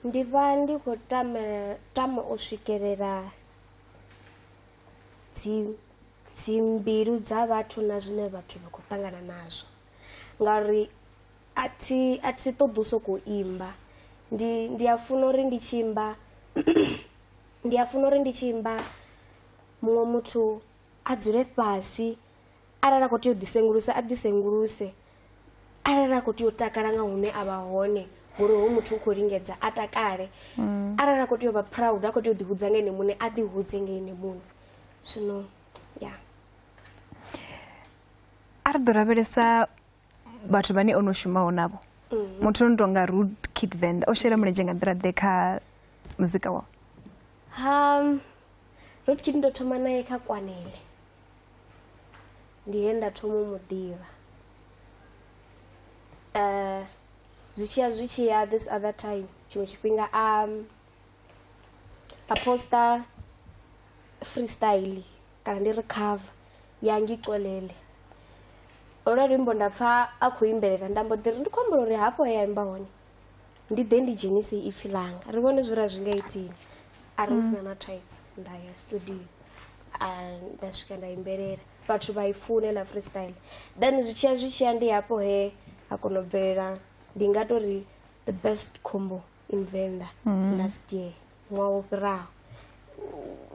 Ndi vha ndi khou tama u swikelela dzi mbilu dza vhathu na zwine vhathu vha khou ṱangana nazwo, ngauri a thi ṱoḓi u sokou imba. Ndi a funa uri ndi tshi imba ndi a funa uri ndi tshi imba muṅwe muthu a dzule fhasi, arali a khou tea u ḓisengulusa a ḓisenguluse, arali a khou tea u takala nga hune a vha hone ngori hoyu muthu u khou lingedza a takale, arali a khou tea u vha proud a khou tea u ḓihudza nga ene muṋe a ḓihudze nga ene muṋe. Zwino ya a ri ḓo lavhelesa vhathu vhane ono shumaho navho. Muthu ono tonga Rude Kid Venda o shela mulenzhe nga nḓila ḓe kha muzika wawe? Rude Kid ndo thoma naye kha Kwanele, ndi he nda thoma u mu ḓivha. Zwi tshiya this other time tshiṅwe tshifhinga a posta freestyle kana ndi ri cover ya Ngixolele. Olwa luimbo nda pfa a khou imbelela nda mbo ḓi ri ndi khou humbula uri hafho he a imba hone ndi ḓe ndi dzhenise ipfhi ḽanga ri vhone zwi ra zwi nga itini. A ri hu sina na thaidzo nda ya studio nda swika nda imbelela vhathu vha i fune ḽa freestyle. Then zwi tshiya ndi hafho he ha kona u bvelela ndi nga tou ri the best combo in Venda last year ṅwaha wo fhiraho,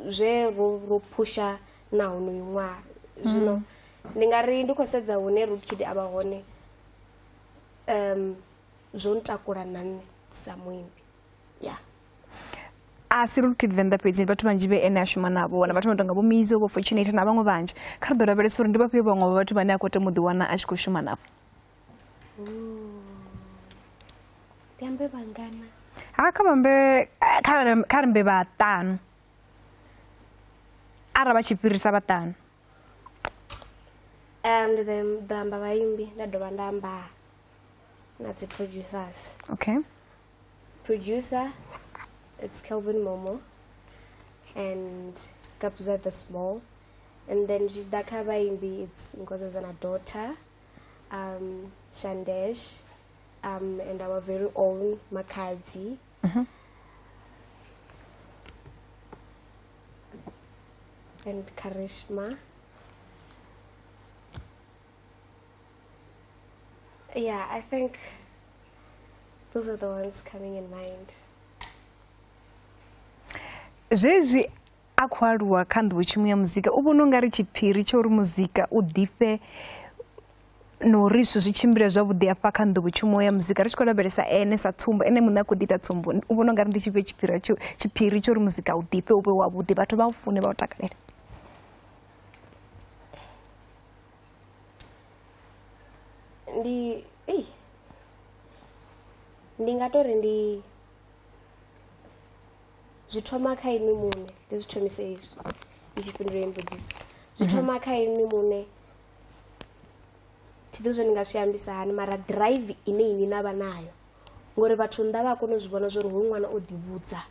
zwe ro phusha na honoyu ṅwaha. Zwino ndi nga ri ndi khou sedza hune Rude Kid a vha hone, zwo ntakula na nṋe sa muimbi. Ya a si Rude Kid Venda fhedzi, vhathu vhanzhi vhe ene a shuma navho na vhathu vha no tonga vho Mizo, vho Fortunate na vhaṅwe vhanzhi. Kha ri ḓo lavhelesa uri ndi vhafhio vhaṅwe vha vhathu vhane a khou tama u ḓiwana a tshi khou shuma navho. Ndi ambe vhangana? Ha kha vhambe kha ri mbe vhaṱanu, arali vha tshi fhirisa vhaṱanu. Ndi ḓo amba vhaimbi nda dovha nda amba na dzi producers. Okay. Producer, it's Kelvin Momo and Kabza the Small. And then zwi tshi ḓa kha vhaimbi it's Nkosazana Daughter, Shandesh, and our very own Makhadzi. And Karishma. Yeah, I think those are the ones coming in mind. Zwezwi a khou aluwa kha nḓowetshumo ya muzika, u vhona ungari tshiphiri tsha uri muzika u ḓifhe na uri zwithu zwi tshimbile zwavhuḓi hafha kha nḓowetshumo ya muzika, ri tshi khou lavhelesa ene sa tsumbo, ene muṋe a khou ḓi ita tsumbo, u vhona ungari ndi tshifhio tshiphiri tsha uri muzika u ḓifhe u vhe wavhuḓi, vhathu vha u fune vha u takalele? Ndi nga tori ndi zwi thoma kha inwi muṋe, ndi zwi thomise hezwi ndi tshi fhindula heyi mbudziso. Zwi thoma kha inwi muṋe, thi ḓivhi zwo ni nga zwi ambisa hani, mara drive ine inwi na vha nayo, ngori vhathu nnḓa vha a kona u zwi vhona zwori hoyu ṅwana o ḓivhudza.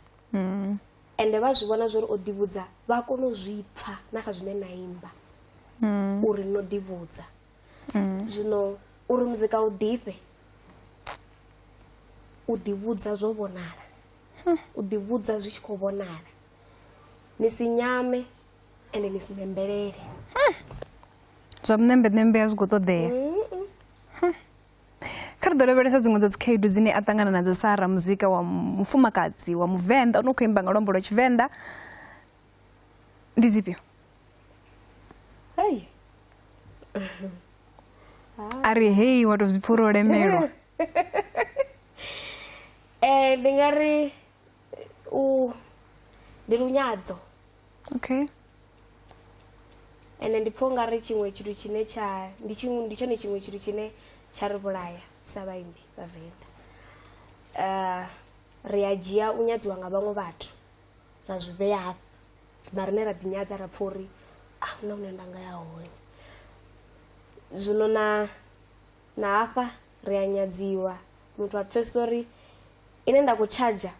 Ende vha zwi vhona zwori o ḓivhudza, vha a kona u zwi pfa na kha zwine na imba uri no ḓivhudza. Zwino uri muzika u ḓifhe, u ḓivhudza zwo vhonala, u ḓivhudza zwi tshi khou vhonala, ni si nyame ende ni si nembelele. Zwa munembenembe a zwi khou ṱoḓea. Kha ri ḓo lavhelesa dziṅwe dza dzikhaedu dzine a ṱangana nadzo sa ramuzika wa mufumakadzi wa muvenḓa o no khou imba nga luambo lwa Tshivenḓa, ndi dzifhio? Hey. A ri hei wa tou zwi pfha uri o lemelwa. Ndi nga ri u ndi lunyadzo. Okay. Ende ndi pfha ungari tshiṅwe tshithu tshine tsha ndi tshiṅwe ndi tshone tshiṅwe tshithu tshine tsha ri vhulaya sa vhaimbi vha Venḓa. Ri a dzhia u nyadziwa nga vhaṅwe vhathu ra zwi vhea hafha, na riṋe ra ḓi nyadza ra pfha uri a huna hune nda nga ya hone. Zwino na hafha ri a nyadziwa, muthu a pfesesa uri ine nda khou tshadzha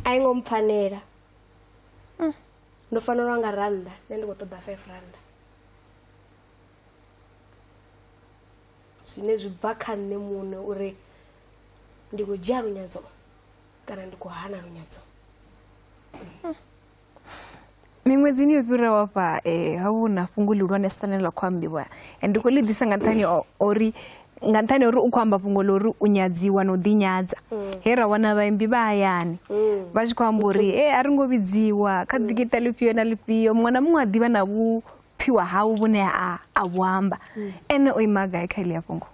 a i ngo mpfanela, ndo fanelwa nga rannda, nṋe ndi khou ṱoḓa 5 rannda. Zwine zwi bva kha nṋe muṋe uri ndi khou dzhia lunyadzo kana ndi khou hana lunyadzo. Miṅwedzini yo fhiraho hafha ha vha hu na fhungo ḽihulwanesa ḽine ḽa khou ambiwa, ndi khou ḽi ḓisa nga nṱhani uri nga nṱhani uri u khou amba fhungo ḽa uri u nyadziwa na u ḓinyadza. He ra wana vhaimbi vha hayani vha tshi khou amba uri a ri ngo vhidziwa kha ḓikiṱa ḽifhio na ḽifhio, muṅwe na muṅwe a ḓivha na vhupfiwa hawe vhune a vhu amba. Ene o ima gai kha heḽia fhungo?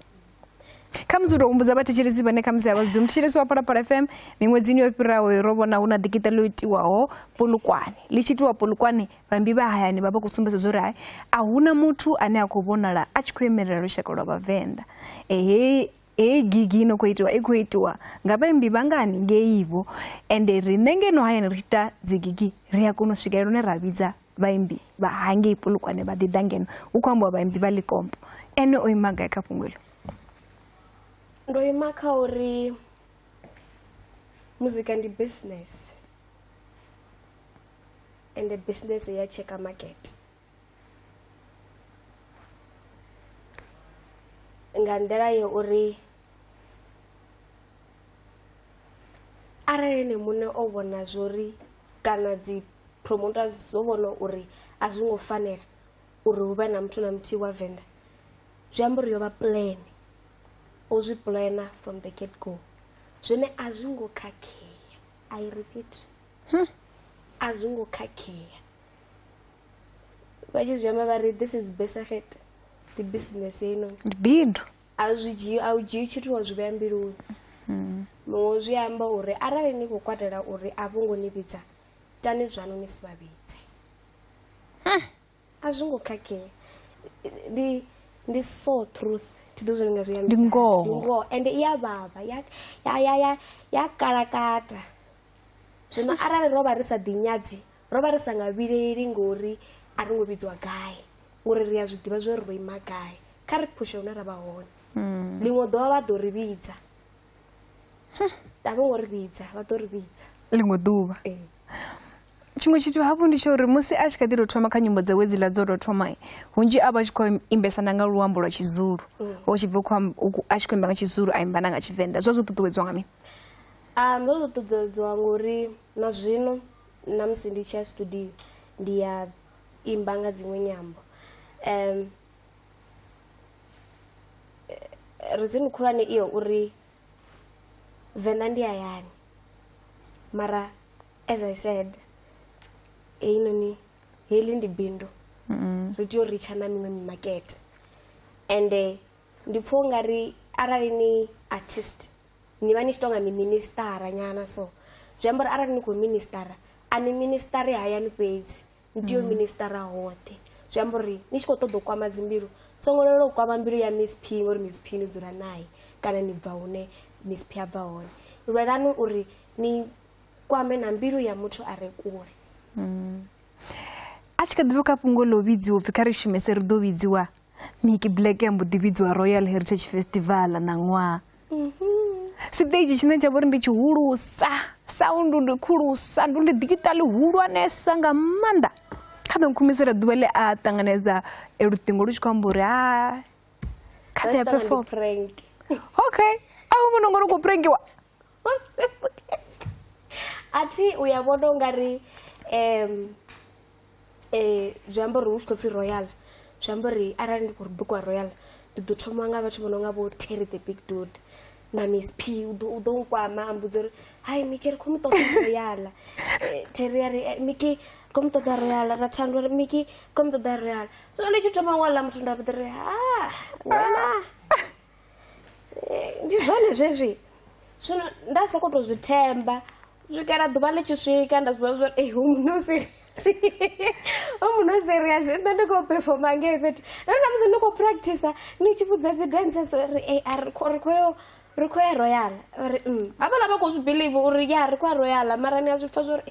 Khamusi u tou humbudza vhathetshelesi vhane khamusi a vha zwi ḓivhi, muthetshelesi wa Phalaphala FM, miṅwedzini yo fhiraho ro vhona hu na ḓikiṱa ḽo itiwaho Polokwane. Ḽi tshi itiwa Polokwane, vhaimbi vha hayani vha vha khou sumbedza zwa uri hai, a huna muthu ane a khou vhonala a tshi khou imelela lushaka lwa Vhavenḓa. Heyi gigi ino khou itiwa i khou itiwa nga vhaimbi vhangani ngeivho, ende riṋe ngeno hayani ri tshi ita dzigigi ri a kona u swikelela hune ra vhidza vhaimbi vha hangei Polokwane vha ḓi ḓa ngeno, hu khou ambiwa vhaimbi vha Likompo. Ene o ima gai kha fhungo iḽo? Ndo ima kha uri muzika ndi business, ende business ya tsheka market. Nga nḓila ya uri arali ene muṋe o vhona zwori kana dzi promoters dzo vhona uri a zwi ngo fanela uri hu vhe na muthu na muthihi wa Venḓa, zwi amba uri yo vha plan, o zwi plana from the get go, zwine a zwi ngo khakhea. I repeat, a zwi ngo khakhea. Vha tshi zwi amba vha ri this is besigheid, ndi business heinoni, ndi bindu. A zwi dzhii, a u dzhii tshithu wa zwi vhea mbiluni. Muṅwe zwi amba uri arali ni khou kwatela uri a vho ngo ni vhidza, tani zwanu ni si vha vhidze. A zwi ngo khakhea. Ndi so truth. Thi ḓo zwi nga zwi ambisa. Ndi ngoho. Ndi ngoho. Ende i ya vhavha, ya kalakata. Zwino arali ro vha ri sa ḓinyadzi, ro vha ri sa nga vhileli ngori a ri ngo vhidziwa gai, ngori ri a zwi ḓivha zwo ri ro ima gai. Kha ri phushe hune ra vha hone. Ḽiṅwe ḓuvha vha ḓo ri vhidza. A vho ngo ri vhidza, vha ḓo ri vhidza. Ḽiṅwe ḓuvha. Tshiṅwe tshithu hafhu ndi tsha uri musi a tshi kha ḓi tou thoma kha nyimbo dzawe dziḽa dzo tou thoma, hunzhi a vha a tshi khou imbesa na nga luambo lwa Tshizulu. O tshi bva a tshi khou imba nga Tshizulu a imba na nga Tshivenḓa. Zwa zwo ṱuṱuwedzwa nga mini? Ndo zwo ṱuṱuwedzwa ngori na zwino na musi ndi tshi ya studio ndi ya imba nga dziṅwe nyambo. Reason khulwane iyo uri Venḓa ndi hayani, mara as I said heinoni heḽi ndi bindu, ri tea u ritsha na miṅwe mimakete. Ende ndi pfha u nga ri arali ni artist ni vha ni tshi tonga ni ministara nyana, so zwi amba uri arali ni khou ministara a ni ministari hayani fhedzi, ni tea u ministara hoṱhe. Zwi amba uri ni tshi khou ṱoḓa u kwama dzimbilu, songo lwela u kwama mbilu ya Miss P ngori Miss P ni dzula naye kana ni bva hune Miss P a bva hone. Lwelani uri ni kwame na mbilu ya muthu a re kule. A tshi kha ḓi vha kha fhungo ḽo vhidziwa upfhi kha ri shumese ri ḓo vhidziwa, Miki Black ya mbo ḓi vhidziwa Royal Heritage Festival ṋaṅwaha. Siṱeidzhi tshine tsha vha uri ndi tshihulusa, sound ndi khulusa, ndi ndi ḓikiṱa ḽihulwanesa nga maanḓa. Kha ḓo nkhumisela ḓuvha ḽe a ṱanganedza luṱingo lu tshi khou amba uri ha kha ḓi a perform. Okay, a u vhona ungari u khou prankiwa? A thi u ya vhona ungari zwi amba uri hu tshi khou pfhi Royal, zwi amba uri arali ndi khou bikiwa Royal ndi ḓo thoma nga vhathu vho no nga vho Terry the Big Dude na Miss P. U ḓo nkwama a mbudza uri hai Miki ri khou mu ṱoḓa Royal. Terry a ri Miki ri khou mu ṱoḓa Royal, ra Thando ri Miki ri khou mu ṱoḓa Royal. So ndi tshi thoma ṅwala muthu nda vhuḓa uri ha wena ndi zwone zwezwi. Zwino nda soko to zwi themba u swikela ḓuvha ḽi tshi swika nda zwi vhona zwori ei hu munna u serious, hu munna u serious, nṋe ndi khou performa ngei fhethu. Na na musi ndi khou practice ni tshi vhudza dzi dancers uri ei a ri khou yo ri khou ya Royal, ri hafhaḽa vha khou zwi believe uri ya ri khou ya Royal, mara ni a zwi pfha zwori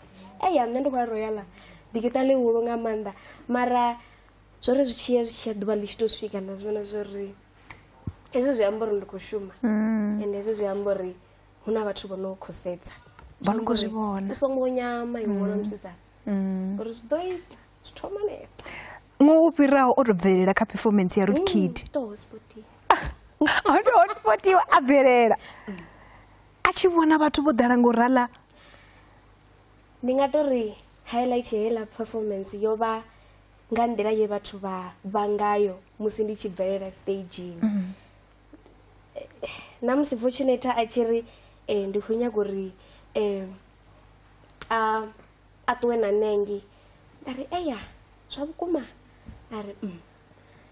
eya nṋe ndi khou ya Royal, ḓikiṱa ḽihulu nga maanḓa. Mara zwori zwi tshiya zwi tshiya ḓuvha ḽi tshi to swika nda zwi vhona zwori hezwi zwi amba uri ndi khou shuma, ende hezwi zwi amba uri hu na vhathu vho no khou sedza, vha no khou zwi vhona. U songo nyama iwe ṅwana musidzana, uri zwi ḓo ita zwi thoma hanefha. Ṅwaha wo fhiraho o to bvelela kha performance ya Ruth Kid. To hotspotiwa. O to hotspotiwa a bvelela. A tshi vhona vhathu vho ḓala ngo rala. Ndi nga to ri highlight ya heiḽa performance yo vha nga nḓila ye vhathu vha vha ngayo musi ndi tshi bvelela staging. Na musi Fortunator a tshi ri ndi khou nyaga uri a ṱuwe na nṋe ngei, nda ri eya zwa vhukuma, a ri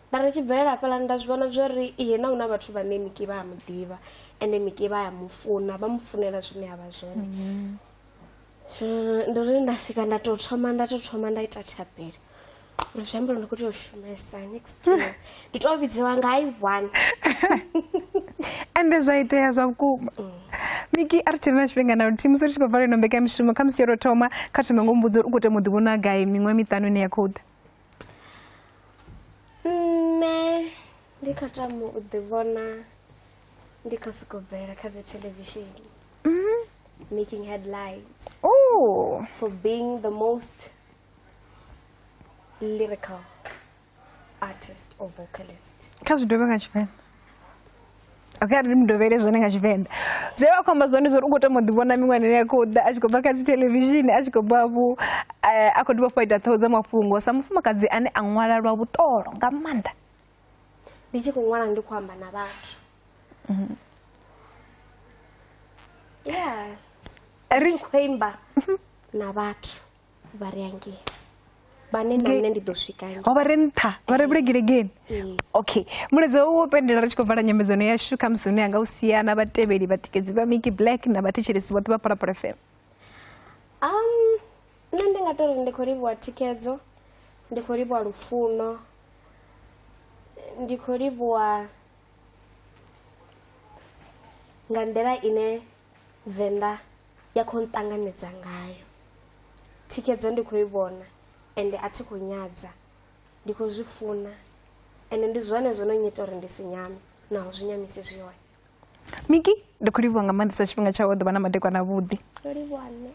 Nda ri tshi bvelela hafhaḽa nda zwi vhona zwori ihe na hu na vhathu vhane Miki vha a mu ḓivha, ende Miki vha ya mufuna, vha mu funela zwine a vha zwone. Zwino ndi uri nda swika nda tou thoma nda tou thoma nda ita thabelo uri zwi amba uri ndi khou tea u shumesa next year ndi tou vhidziwa nga i one. Ende zwa itea zwa vhukuma. Miki, a ri tshiri na tshifhinga na luthihi musi ri tshi khou vala ino mbekanyamushumo, khamusi tshi ro thoma kha thome ngo mmbudza uri u khou tama u ḓivhona gai miṅwaha miṱanu ine ya khou ḓa. Nṋe ndi khou tama u ḓivhona ndi khou sokou bvelela kha dzi thelevishini, making headlines for being the most lyrical artist or vocalist. Kha zwi dovhe nga Tshivenḓa. Okay, a ri mu dovhele zwone nga Tshivenḓa. Zwe vha khou amba zwone zwa uri u khou tama u ḓivhona miṅwahani ine ya khou ḓa a tshi khou bva kha dzi thelevishini, a tshi khou bva hafhu a khou dovha hafhu a ita ṱhoho dza mafhungo sa mufumakadzi ane a ṅwala lwa vhuṱolo nga maanḓa. Ndi tshi khou ṅwala ndi khou amba na vhathu. Yeah. Ri tshi khou imba na vhathu vha re hangei vhane na nṋe ndi ḓo swika ngei. Ho vha re nṱha vha re vhulegelegeni. Okay, mulaedza wo pendela ri tshi khou vala nyambedzano yashu kha musi une anga u sia na vhatevheli vhatikedzi vha Miki Black na vhathetshelesi vhoṱhe vha Phalaphala FM. Nṋe ndi nga tori ndi khou livhuwa thikhedzo, ndi khou livhuwa lufuno, ndi khou livhuwa nga nḓila ine Venḓa ya khou nṱanganedza ngayo. Thikhedzo ndi khou i vhona ende a thi khou nyadza, ndi khou zwi funa ende ndi zwone zwo no nnyita uri ndi si nyame naho zwinyamisi zwi hone. Miki ndi khou livhuwa nga maanḓesa tshifhinga tshawe ḓuvha na madekwana avhuḓi. Ndo livhuwa nṋe.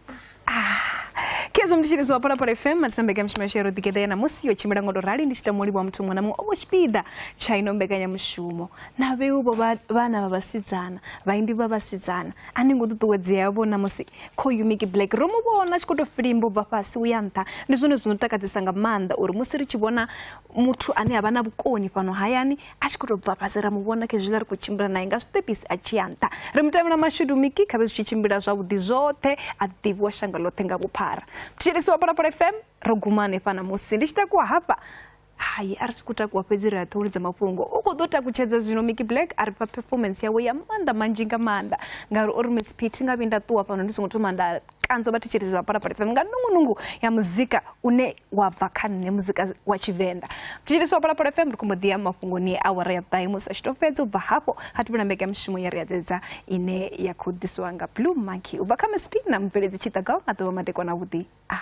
Khezwo mutshilisi wa Phalaphala FM mathina mbekanyamushumo yashu ya ro ḓigeḓa ya ṋamusi yo tshimbila ngo to rali ndi tshi tama u livhuwa muthu muṅwe na muṅwe o vho tshipiḓa tsha ino mbekanyamushumo na vheu vho vhana vha vhasidzana vhaimbi vha vhasidzana a ni ngo ṱuṱuwedzea vho ṋamusi khoyu Miki Black ro mu vhona tshi khou tou filimba u bva fhasi u ya nṱha ndi zwone zwino takadzesa nga maanḓa uri musi ri tshi vhona muthu ane a vha na vhukoni fhano hayani a tshi khou tou bva fhasi ra mu vhona khezwiḽa ri khou tshimbila naye nga zwiṱepisi a tshi ya nṱha ri mu tamela mashudu Miki kha vhe zwi tshi tshimbila zwavhuḓi zwoṱhe a ḓivhiwa shango ḽoṱhe nga vhuphara thetshelesi wa Phalaphala FM ro guma hanefha ṋamusi ndi tshi takuwa hafha hai a ri sokou takuwa fhedzi ri a ṱhuludza mafhungo u khou ḓo takutshedza zwino Miki Black a ri fha performance yawe ya maanḓa manzhi nga maanḓa ngauri o ri Miss P thi nga vhi nda ṱuwa fhano ndi songo thoma nda kanzwa vhathetshelesi vha Phalaphala FM nga nungunungu ya muzika une wa bva kha nṋe muzika wa Tshivenḓa. Thetshelesi wa Phalaphala FM ri khou mbo ḓi ya mafhungoni a awara ya vhuṱahe musi a tshi tou fhedza u bva hafho ha tevhela mbekanyamushumo ya ri adzedza ine ya khou ḓiswa nga Blue Monkey u bva kha Miss P na mubveledzi Tshiṱagao a ḓovha madekwana avhuḓi a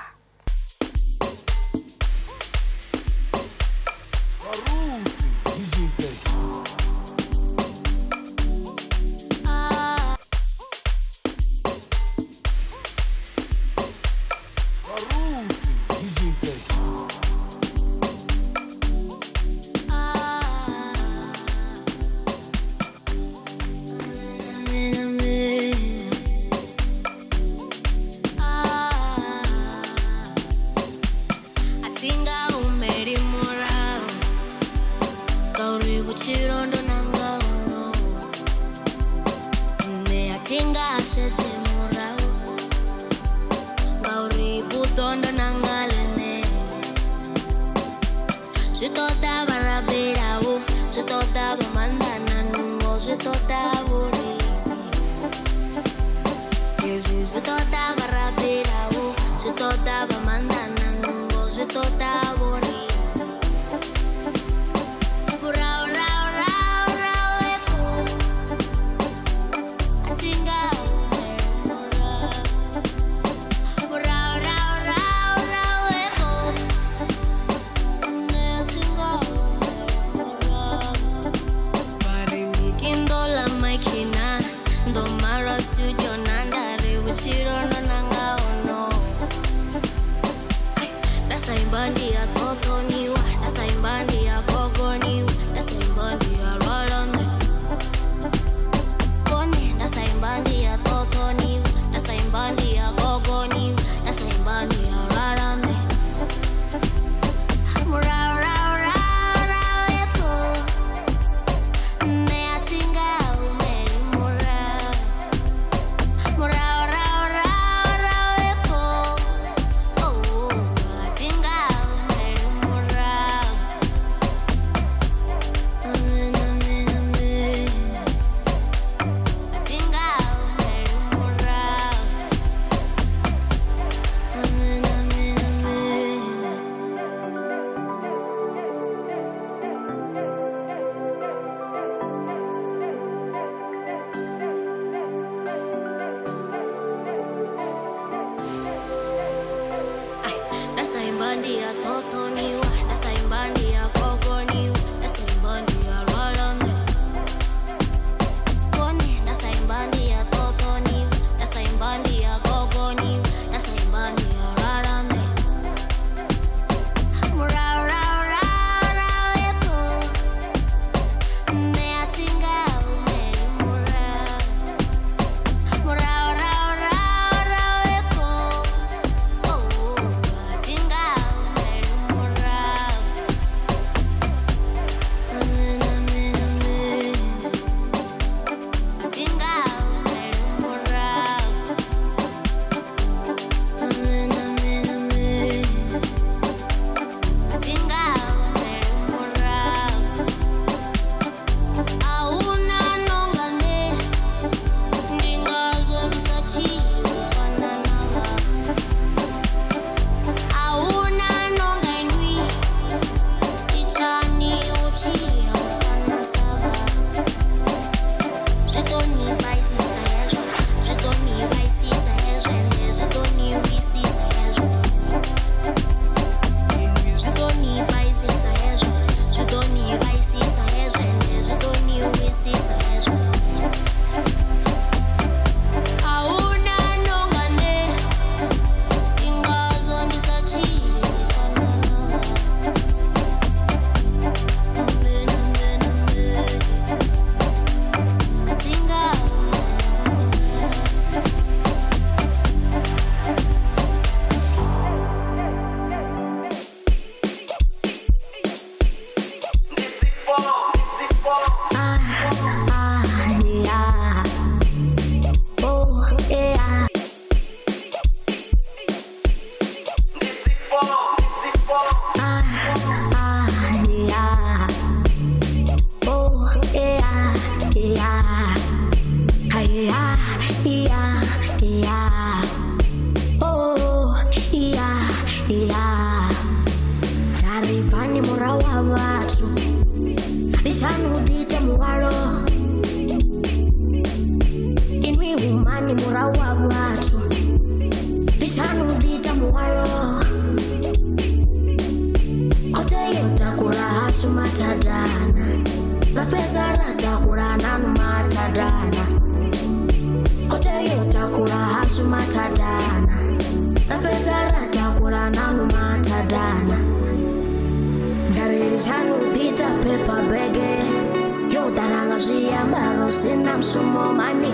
zwi na mushumo mani.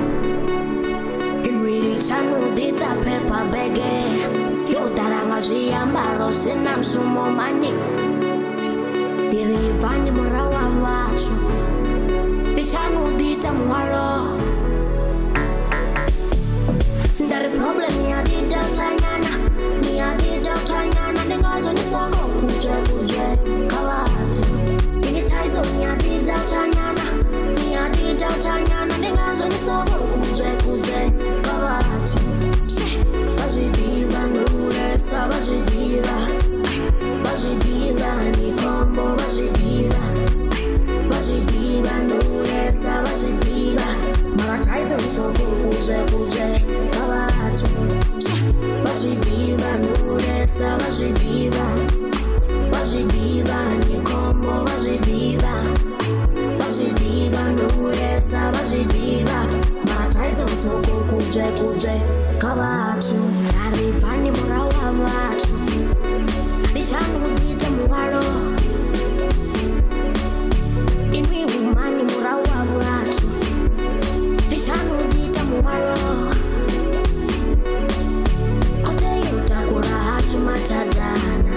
Inwi litshani u ḓiita phepha bege yo ḓala nga zwiambaro zwi na mushumo mani. Ndi ri bvani murahu ha vhathu, litshani u ḓiita muhwalo. Nda ri problem ni a ḓi-doubtanyana, ni a ḓi-doubtanyana, ndi ngazwo ni songo kudzhe kudzhe kha vhathu. Ini thaidzo ni a ḓi-doubtanyana, ni a ḓi-doubtanyana, ndi ngazwo ni songo kudzhe kudzhe kha vhathu. Vha zwi ḓivha ndo hulesa, vha zwi ḓivha, vha zwi ḓivha ni khombo, vha zwi ḓivha, vha zwi ḓivha ndo hulesa, vha zwi ḓivha. Mara thaidzo ndi soko kudzhe kudzhe kha vhathu. Vha zwi ḓivha ndo hulesa, vha zwi ḓivha, vha zwi ḓivha ni khombo, vha zwi ḓivha, vha zwi ḓivha ndo hulesa, vha zwi ḓivha. Mara thaidzo ndi soko kudzhe kudzhe kha vhathu. A ri bvani murahu ha vhathu, litshani u ḓiita muhwalo. Inwi humani murahu ha vhathu, litshani u ḓiita muhwalo. Kho tea u takula hashu mathadana,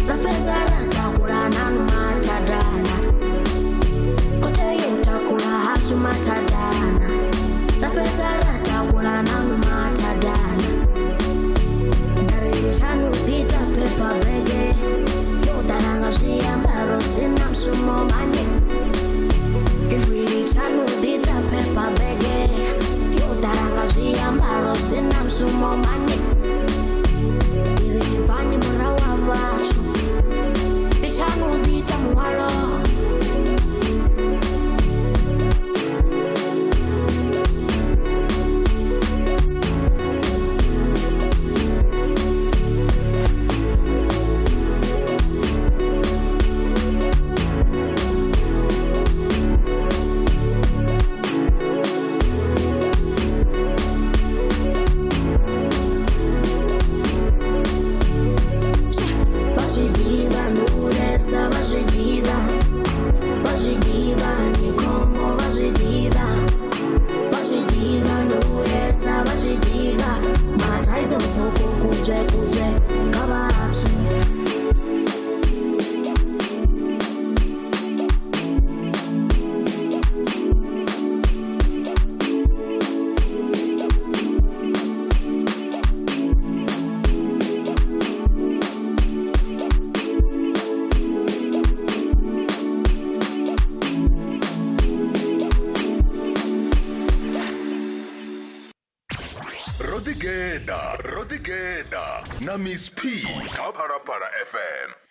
ra fhedza ra takula na mathadana. Kho tea u takula hashu mathadana, ra fhedza ra takula na mathadana. Nda ri litshani u ḓiita phepha bege yo ḓala nga zwiambaro zwi na mushumo mani. Inwi litshani u ḓiita phepha bege yo ḓala nga zwiambaro zwi na mushumo mani. Ndi ri bvani murahu ha vhathu, litshani u ḓiita muhwalo. Vha zwi ḓivha ndo hulesa, vha zwi ḓivha, vha zwi ḓivha ni khombo, vha zwi ḓivha, vha zwi ḓivha ndo hulesa, vha zwi ḓivha. Mara thaidzo ndi soko kudzhe kudzhe kha vhathu. Ro ḓigeḓa, ro ḓigeḓa na Miss P kha Phalaphala FM.